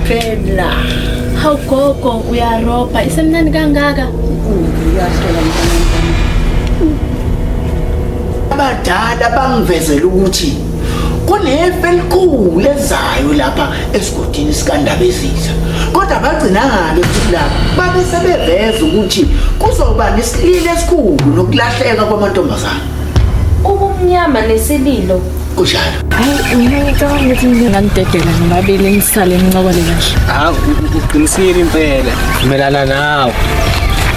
Phela. Hawu gogo uyarobha isemnandi kangaka. Uyahlola mntana. Abadala bangivezela ukuthi kunefu elikhulu ezayo lapha esigodini sikaNdabezitha. Kodwa bagcinanga-ke futhi lapha babe sebeveza ukuthi kuzoba nesililo esikhulu nokulahleka kwamantombazane. Ubumnyama nesililo. Kunjalo. Hayi mina ngicabanga ukuthi nginganidedela nobabili nisale nincokole kahle. Hawu uqinisile impela. Melana nawe.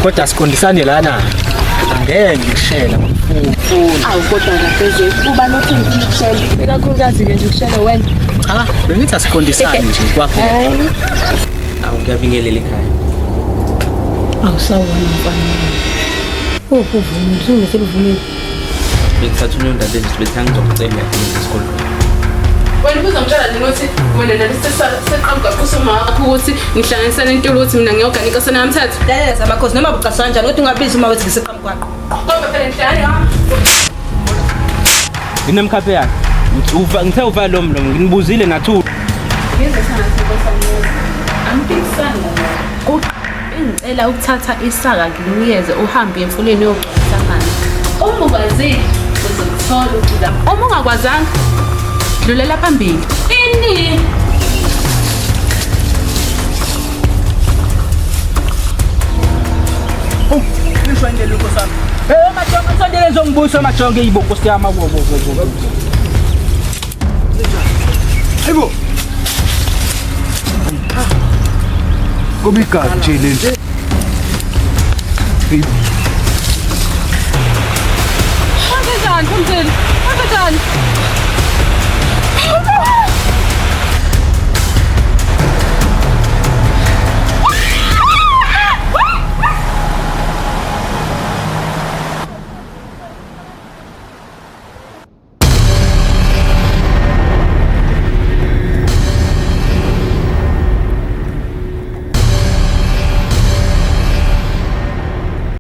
Kodwa siqondisane lana. Angeke ngikushela ngifuna. Awu kodwa kahle uba nothi ngifuna ukushela. Ikakhulukazi ke nje ukushela wena. Cha, bengithi asiqondisane nje kwakho. Awu ngiyabingelela ekhaya. Awusawona mfana. Uphi uvumile? Usungeseluvumile. Bengithatha unyondaba ezithi bethi angizokucela esikolweni. Wena ubuzongitshela nini ukuthi wena nalesi seqhamuka kusoma wakho ukuthi ngihlanganisane intulo ukuthi mina ngiyogana inkosana yamthetho. Lalela zamakhosi noma bucaswa kanjani kodwa ungabizi uma wethi ngiseqhamgwaqo. Kodwa phela ngihlangane Nginemkhaphe yakhe. Uva ngithe uva lo mlomo nginibuzile nathula. Ngizwe sengathi inkosana yami. Angiphikisani nalokho. Ngicela ukuthatha isaka nginikeze uhambe uye emfuleni uyogcwalisa amanzi. Uma ukwazile uzokuthola ucula. Uma ungakwazanga dlulela phambili. Ini? Eh majonge sondele zongibuso majonge ibo nkosi yami wo wo wo wo. Hayibo. Kuba igazi nje leli. Hey, Kanjani Phumzile? Kanjani?